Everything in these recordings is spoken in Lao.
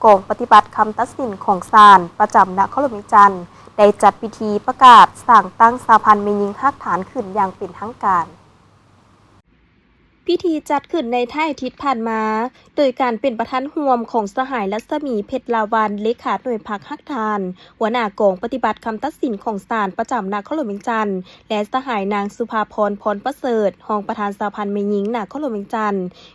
ກອງປະຕິບັດຄຳຕັດສິນຂອງສານປະຈຳນະຄອນຫຼວງວຽງຈັນ ໄດ້ຈັດພິທີປະກາດສ້າງຕັ້ງສະຫະພັນແມ່ຍິງຮາກຖານຂຶ້ນຢ່າງເປັນທາງການ. ພິທີຈັດຂຶ້ນໃນທ້າຍອາທິດຜ່ານມາ ໂດຍການເປັນປະທານຮ່ວມຂອງສະຫາຍ ລັດສະໝີ ເພັດລາວັນ ເລຂາໜ່ວຍພັກຮາກຖານ, ຫົວໜ້າກອງປະຕິບັດຄຳຕັດສິນຂອງສານປະຈຳນະຄອນຫຼວງວຽງຈັນ ແລະ ສະຫາຍ ນາງ ສຸພາພອນ ພອນປະເສີດ ຮອງປະທານສະຫະພັນແມ່ຍິງນະຄອນຫຼວງວຽງຈັນ,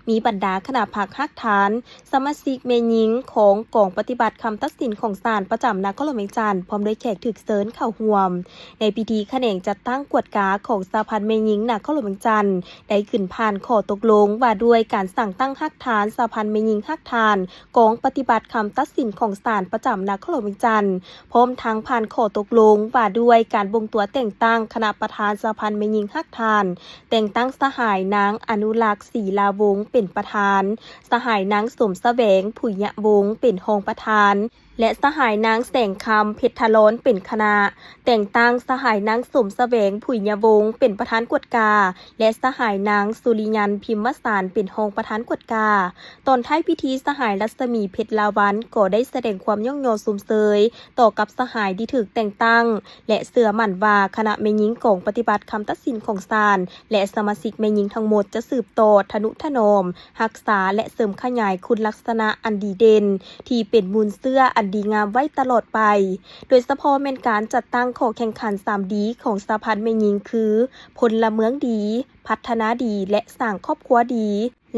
ມີບັນດາຄະນະພັກຮາກຖານ, ສະມາຊິກແມ່ຍິງຂອງກອງປະຕິບັດຄຳຕັດສິນຂອງສານປະຈຳນະຄອນຫຼວງວຽງຈັນ ພ້ອມດ້ວຍແຂກຖືກເຊີນເຂົ້າຮ່ວມ. ໃນພິທີຂະແໜງຈັດຕັ້ງກວດກາຂອງສະຫະພັນແມ່ຍິງນະຄອນຫຼວງວຽງຈັນ ໄດ້ຂຶ້ນຜ່ານຂໍ້ຕົກລົງວ່າດ້ວຍການສ້າງຕັ້ງຮາກຖານສະຫະພັນແມ່ຍິງຮາກຖານ ກອງປະຕິບັດຄຳຕັດສິນຂອງສານປະຈຳນະຄອນຫຼວງວຽງຈັນ, ພ້ອມທັງຜ່ານຂໍ້ຕົກລົງວ່າດ້ວຍການບົ່ງຕົວແຕ່ງຕັ້ງຄະນະປະທານສະຫະພັນແມ່ຍິງຮາກຖານ, ແຕ່ງຕັ້ງສະຫາຍ ນາງ ອະນຸລັກ ສີລາວົງ ເປັນປະທານ, ສະຫາຍ ນາງ ສົມສະແຫວງ ຜຸຍຍະວົງ ເປັນຮອງປະທານ ແລະ ສະຫາຍ ນາງ ແສງຄຳ ເພັດທະລອນ ເປັນຄະນະ, ແຕ່ງຕັ້ງສະຫາຍ ນາງ ສົມສະແຫວງ ຜຸຍຍະວົງ ເປັນປະທານກວດກາ ແລະ ສະຫາຍ ນາງ ສຸລິຍັນ ພິມມະສານ ເປັນຮອງປະທານກວດກາ. ຕອນທ້າຍພິທີ ສະຫາຍ ລັດສະໝີ ເພັດລາວັນ ກໍໄດ້ສະແດງຄວາມຍ້ອງຍໍຊົມເຊີຍຕໍ່ກັບສະຫາຍທີ່ຖືກແຕ່ງຕັ້ງ ແລະ ເຊື່ອໝັ້ນວ່າຄະນະແມ່ຍິງກອງປະຕິບັດຄຳຕັດສິນຂອງສານ ແລະ ສະມາຊິກແມ່ຍິງທັງໝົດຈະສືບຕໍ່ທະນຸຖະໜອມ, ຮັກສາ ແລະ ເສີມຂະຫຍາຍຄຸນລັກສະນະອັນດີເດັ່ນ ທີ່ເປັນມູນເຊື້ອອັນດີງາມໄວ້ຕະຫຼອດໄປ, ໂດຍສະເພາະແມ່ນການຈັດຕັ້ງຂໍ້ແຂ່ງຂັນສາມດີຂອງສະຫະພັນແມ່ຍິງ ຄື ພົນລະເມືອງດີ, ພັດທະນາດີ ແລະ ສ້າງຄອບຄົວດີ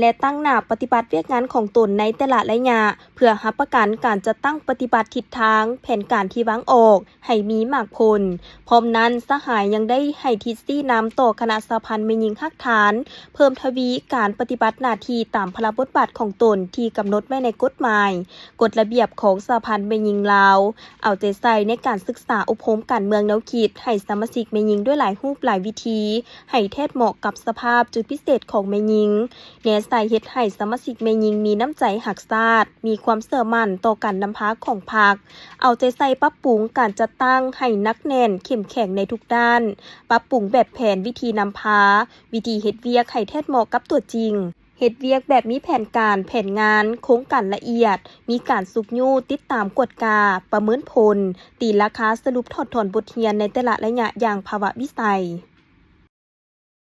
ແລະ ຕັ້ງໜ້າປະຕິບັດວຽກງານຂອງຕົນໃນແຕ່ລະໄລຍະ ເພື່ອຮັບປະກັນການຈັດຕັ້ງປະຕິບັດທິດທາງແຜນການທີ່ວາງອອກໃຫ້ມີໝາກຜົນ. ພ້ອມນັ້ນ, ສະຫາຍຍັງໄດ້ໃຫ້ທິດຊີ້ນຳຕໍ່ຄະນະສະຫະພັນແມ່ຍິງຮາກຖານ ເພີ່ມທະວີການປະຕິບັດໜ້າທີ່ຕາມພາລະບົດບາດຂອງຕົນທີ່ກຳນົດໄວ້ໃນກົດໝາຍ, ກົດລະບຽບຂອງສະຫະພັນແມ່ຍິງລາວ, ເອົາໃຈໃສ່ໃນການສຶກສາອົບຮົມການເມືອງແນວຄິດໃຫ້ສະມາຊິກແມ່ຍິງດ້ວຍຫຼາຍຮູບຫຼາຍວິທີ ໃຫ້ແທດເໝາະກັບສະພາບຈຸດພິເສດຂອງແມ່ຍິງ, ແນໃສ່ເຮັດໃຫ້ສະມາຊິກແມ່ຍິງມີນ້ຳໃຈຮັກຊາດ, ມີຄວາມເຊື່ອໝັ້ນຕໍ່ການນຳພາຂອງພັກ, ເອົາໃຈໃສ່ປັບປຸງການຈັດຕັ້ງໃຫ້ໜັກແໜ້ນເຂັ້ມແຂງໃນທຸກດ້ານ, ປັບປຸງແບບແຜນວິທີນຳພາ, ວິທີເຮັດວຽກໃຫ້ແທດເໝາະກັບຕົວຈິງ, ເຮັດວຽກແບບມີແຜນການ, ແຜນງານ, ໂຄງການລະອຽດ, ມີການຊຸກຍູ້, ຕິດຕາມກວດກາ, ປະເມີນຜົນ, ຕີລາຄາ, ສະຫຼຸບ, ຖອດຖອນບົດຮຽນໃນແຕ່ລະໄລຍະຢ່າງພາວະວິໄສ.